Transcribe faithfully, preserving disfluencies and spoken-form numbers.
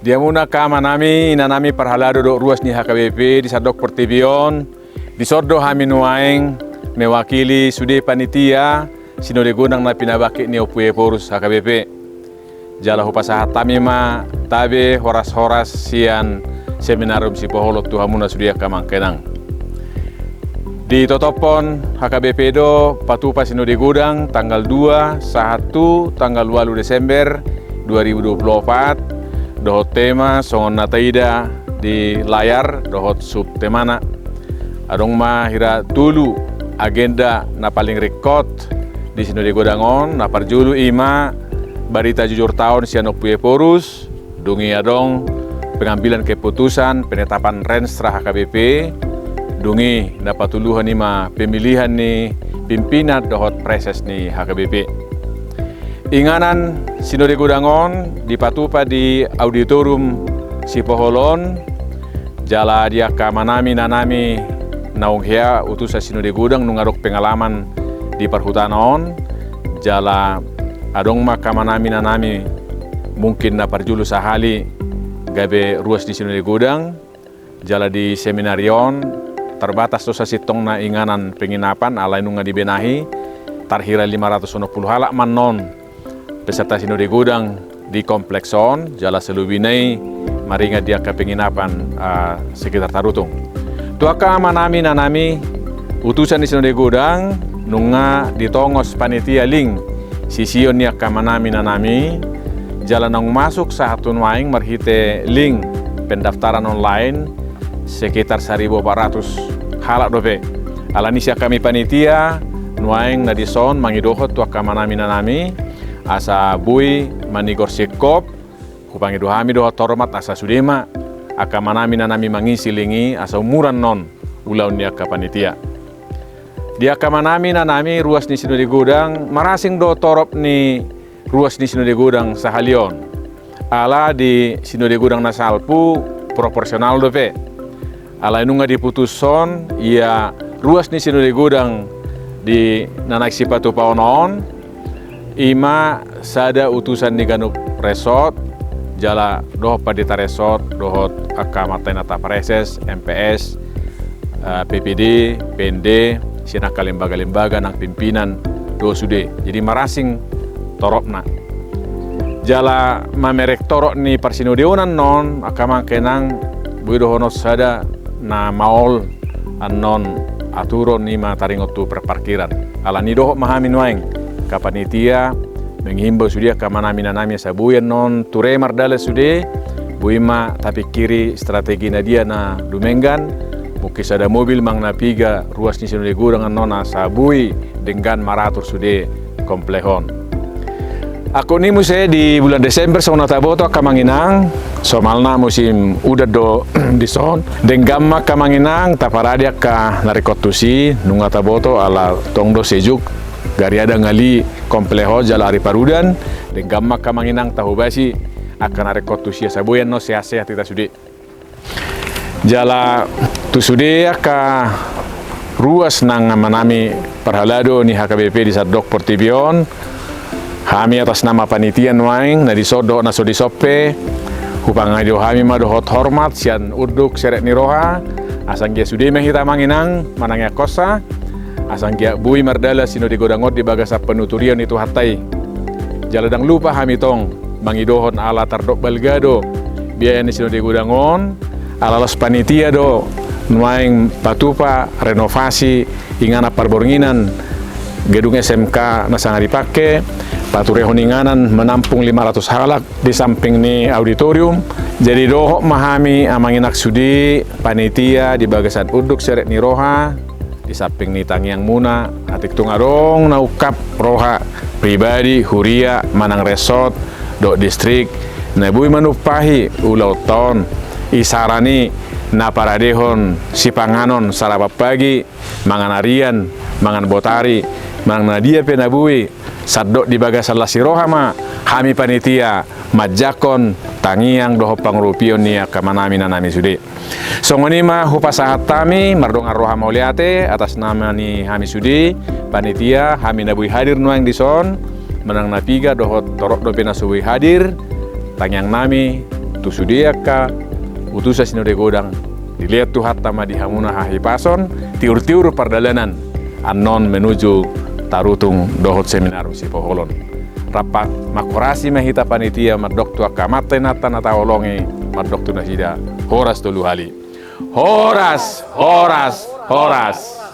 Di hamuna angka amanami, inanami parhalado dohot ruas ni H K B P di sandok portibi on, dison do hami nuaeng mewakili sude panitia Sinode Godang na pinabangkit ni Ompu Ephorus H K B P. Jala hupasahat hami ma tabe horas-horas sian Seminarium Sipoholon tu hamuna sude angka amang inang. Ditotophon H K B P do patupa Sinode Godang tanggal dua sahat tu tanggal ualu Desember dua ribu dua puluh opat, dohot tema songon na taida di layar dohot subtemana. Adong ma hira tolu agenda na paling ringkot di Sinode Godang on. Na parjolo i ma barita jujur taon sian Ompu Ephorus, dung i adong pengambilan keputusan penetapan rensra H K B P, dung i na patoluhon i ma pemilihan ni pimpinan dohot preses ni H K B P. Inganan Sinode Godang on dipatupa di auditorium Sipoholon, jala di angka amanami inanami naung hea utusan Sinode Godang nunga adong pengalaman di parhutana on, jala adong ma angka amanami inanami mungkin na parjolo sahali gabe ruas ni Sinode Godang. Jala di seminari on tarbatas do sasintongna inganan penginapan, alai nunga dibenahi, tar hira lima ratus onom pulu halak ma annon peserta Sinode Godang di kompleks on, jala salobihna i maringan di angka penginapan, ah, sekitar Tarutung. Tu angka amanami inanami utusan ni Sinode Godang, nunga ditongos panitia link sision ni angka amanami inanami, jala naung masuk sahat tu nuaeng marhite link pendaftaran online sekitar saribu opat ratus halak dope. Alani i sian hami panitia nuaeng na dison mangidohon tu angka amanami inanami asa boi manigor singkop, hupangido hami dohot hormat asa sude ma angka amanami inanami mangisi link i asa umura annon ulaon ni angka panitia. Di angka amanami inanami ruas ni Sinode Godang, marasing do torop ni ruas ni Sinode Godang sahali on. Ala di Sinode Godang na salpu proporsional dope. Alai nunga diputushon ia ruas ni Sinode Godang di na naeng sipatupaon on, i ma sada utusan ni ganup resort, jala dohot pandita resort, dohot angka amanta inanta preses, M P S, eh, P P D, P N D, sian angka lembaga-lembaga nang pimpinan do sude. Jadi marasing toropna. Jala mamereng torop ni parsinodeon annon, angka amang inang, boi dohonon sada na maol annon aturon i ma taringot tu perparkiran. Alani i dohot ma hami nuaeng angka panitia menghimbau sude angka amanami inanami asa boi annon ture mardalan sude, boi ma tapingkiri strategi na dia na dumenggan, mungkin sada mobil manang na piga ruas ni Sinode Godang annon asa boi denggan maratur sude komplek on. Angkup ni muse di bulan Desember songon na taboto angka amang inang, somalna musim udan do dison. Denggan ma angka amang inang taparade angka na ringkot tusi, nunga taboto ala tong do sejuk, gariada ngali komplek on jala ari parudan. Denggan ma angka amang inang tahobasi angka na ringkot tusi asa boi annon sehat-sehat hita sude. Jala tu sude angka ruas nang amanami parhalado ni H K B P di sandok portibi on, hami atas nama panitia nuaeng na dison dohot na so dison pe, hupangido hami ma dohot hormat sian unduk serep ni roha, asa anggiat sude ma hita amang inang manangiangkonsa, asa anggiat boi mardalan Sinode Godang on di bagasan panuturion ni Tuhanta i. Jala ndang lupa hami tong mangidohon ala tardok balga do biaya ni Sinode Godang on, ala laos panitia do nuaeng patupa renovasi inganan parbornginan gedung S M K na sanga dipake, paturehon inganan menampung lima ratus halak di samping ni auditorium. Jadi dohot ma hami amang inang sude panitia di bagasan unduk serep ni roha, di samping ni tangiangmuna, atik tung adong na ungkap roha pribadi, huria, manang resort dohot distrik na boi manumpahi ulaonta on, isarana i na paradehon sipanganon sarapan pagi, mangan arian, mangan botari, manang na dia pe na boi, sandok di bagasan las ni roha ma hami panitia manjangkon tangiang dohot pangurupion ni angka amanami inanami sude. Songon i ma hupasahat hami mardongan roha mauliate atas nama ni hami sude panitia, hami na boi hadir nuaeng dison, manang na piga dohot torop dope na so boi hadir, tangiangnami tu sude angka utusan sinode godang, dilean Tuhanta ma di hamuna hahipason, tiur-tiur pardalanan annon menuju tarutung dohot seminarium sipoholon. Rap manghorasi ma hita panitia mandok tu angka amanta inanta na taholongi, mandok tu nasida horas tolu hali. Horas, horas, horas.